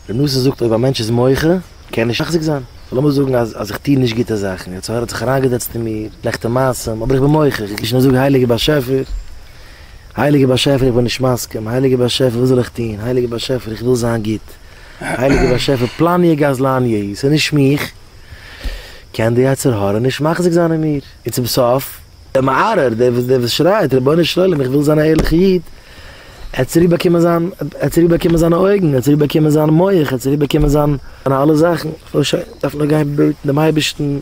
ר' נתן זאגט אויב א מענטש איז מוחה קען ער נישט מחזיק זיין. סאו לאמיר זאגן אז אז איך טוה נישט גוטע זאכן, יצר הרע האט זיך אריינגעזעצט אין מיר, שלעכטע מעשים, אבער איך בין מוחה, איך גיי שוין זאגן הייליגער באשעפער, הייליגער באשעפער איך בין נישט מסכים, הייליגער באשעפער וואס זאל איך טון, הייליגער באשעפער איך וויל זיין גוט, הייליגער באשעפער פלניא גזלניא, ס'איז נישט מיך, קען די יצר הרע נישט מחזיק זיין אין מיר, און צום סוף, דער מערער, דער וואס שרייט רבונו של עולם איך וויל זיין א ערליכע איד, ער האט צוריק באקומען זיין, ער האט צוריק באקומען זיינע אויגן, ער האט צוריק באקומען זיין מח, ער האט צוריק באקומען זיין אלע זאכן, שוין, דארף נאר גיין בעטן דעם אייבערשטן,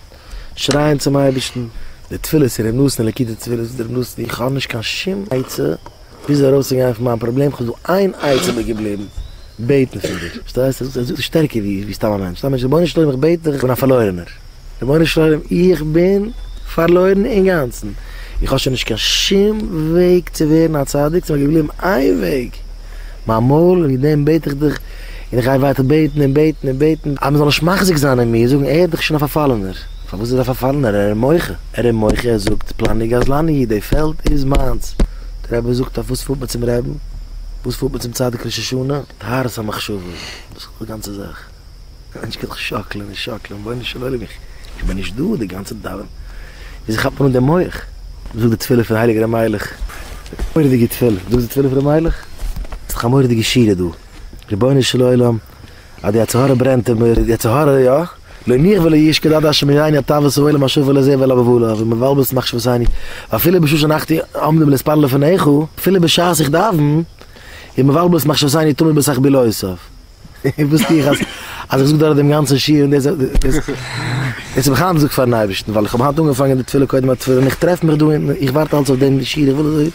שרייען צום אייבערשטן. די תפילות פון ר' נתן ליקוטי תפילות זאגט ר' נתן איך האב נישט קיין שום עצה וויאזוי ארויסצוגיין פון מיין פראבלעם, כ'האב דא איין עצה מיר געבליבן, בעטן פון דיר, פארשטייסט? ער זאגט עס שטערקער ווי סתם א מענטש, סתם א מענטש, רבונו של עולם איך בעט דיך, איך בין א פארלוירענער, רבונו של עולם איך בין פארלוירן אינגאנצן, איך האב שוין נישט קיין שום וועג צו ווערן א צדיק, ס'איז מיר געבליבן איין וועג, מיין מויל, און מיט דעם בעט איך דיך, און איך גיי ווייטער בעטן און בעטן און בעטן, אז מ'זאל נישט מחזיק זיין אין מיר, זאגן ער איז דאך שוין א פארפאלענער, פארוואס איז ער א פארפאלענער? ער איז מוחה, ער איז מוחה, ער זאגט פלני גזלני, די פעלד איז מיינס, דער רבי זאגט אויף וואס פארט מען צום רעבן? וואס פארט מען צום צדיק ראש השנה? טהרת המחשבה, דאס איז די גאנצע זאך. א מענטש קען זיך שאקלען און שאקלען, רבונו של עולם איך בין נישט דא די גאנצע דאווענען, וויאזוי כאפט מען אן דעם מח? זאגט די תפילה פון הייליגער ר' מיילעך, מורא'דיגע תפילה, זאגט די תפילה פון ר' מיילעך, ס'איז דאך א מורא'דיגע שירה דא, רבונו של עולם אז די יצר הרע ברענט אין מיר, די יצר הרע יא, לא יניח ולא ישקוט עד אשר ימליאני התאוות העולם השפל הזה ואל הבבלה, ומבלבל מחשבותינו, ואפילו בשעה שאנחנו עומדים להתפלל לפניך, אפילו בשעת איך דאווען, איז מבלבל מחשבותינו תמיד בתחבולותיו. וואס טו איך אז אז איך זאג דורך דעם גאנצן שיעור און דאס דאס האב איך היינט געזאגט פארן אייבערשטן ווייל איך האב היינט אנגעפאנגען די תפילה קודם התפילה און איך טרעף מיך דא און איך ווארט אלץ אויף דעם שיעור איך וויל אזוי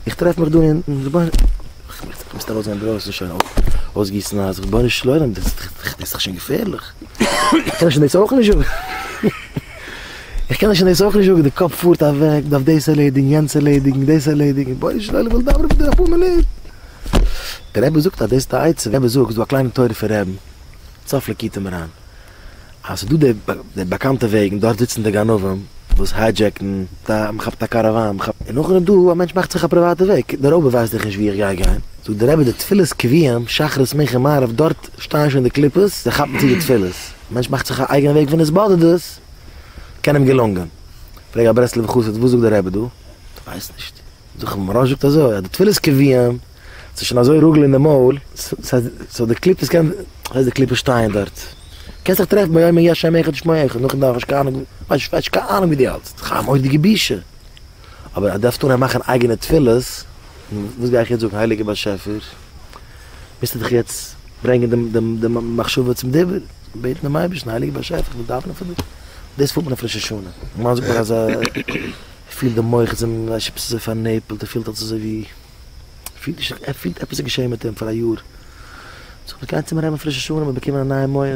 איך טרעף מיך דא און רבונו איך מוז ארויסגיין אינדרויסן שוין אויסגיסן אז רבונו של עולם דאס איז דאך שוין געפערליך איך קען שוין דאס אויך נישט זאגן איך קען שוין דאס אויך נישט זאגן די קאפ פארט אוועק דארף דאס ערלעדיגן יענץ ערלעדיגן דאס ערלעדיגן רבונו של עולם איך וויל דאווענען מיט דיר אפאר מינוט. דער רבי זאגט אז דאס איז די עצה, דער רבי זאגט, ס'איז דא א קליינע תורה פון רעבן, סוף ליקוטי מוהר"ן, אז ס'איז דא די די באקאנטע וועגן, דארט זיצן די גנבים וואס hijack ן, מ'כאפט א קאראוואן, מ'כאפט, און נאכדעם איז דא א מענטש מאכט זיך א פריוואטע וועג, דער רויבער ווייסט דאך נישט וואו איך גיי גיין, זאגט דער רבי די תפילות קביעים, שחרית מנחה מעריב, דארט שטייען שוין די קליפות, זיי כאפן צו די תפילות, א מענטש מאכט זיך א אייגענע וועג פון התבודדות, קען אים געלונגען. פרעג א ברסלב'ער חסיד וואס זאגט דער רבי דא? כ'ווייס נישט. זאג מוהרא"ש זאגט אזוי אז די תפילות קביעים ס'איז שוין אזוי רגיל אין די מויל so די קליפות קען הייסט די קליפות שטייען דארט קענסט זיך טרעפן ביום יהיה השם אחד ושמו אחד נאכן דאווענען נישט קיין אהנונג ווייסט נישט קיין אהנונג ווי דו האלטסט ס'איז א מורא'דיגע בושה אבער אז דארפסט אנהייבן מאכן אייגענע תפילות וואס גיי איך יעצט זאגן הייליגער באשעפער מוזטו דיך יעצט ברענגען דעם דעם דעם מחשבה צום דיבור בעטן דעם אייבערשטן הייליגער באשעפער איך וויל דאווענען פאר דיר דאס פארט מען אויף ראש השנה נארמאל זאגט מען אז ער פילט די מח איז אים ווייסט עפעס אזוי פארנעפלט, ער פילט אלס אזוי ווי, ער פילט נישט, ער פילט עפעס איז געשען מיט אים פאר א יאר, זאג איך גיי צום רבי'ן אויף ראש השנה, מיר באקומען א נייע מח.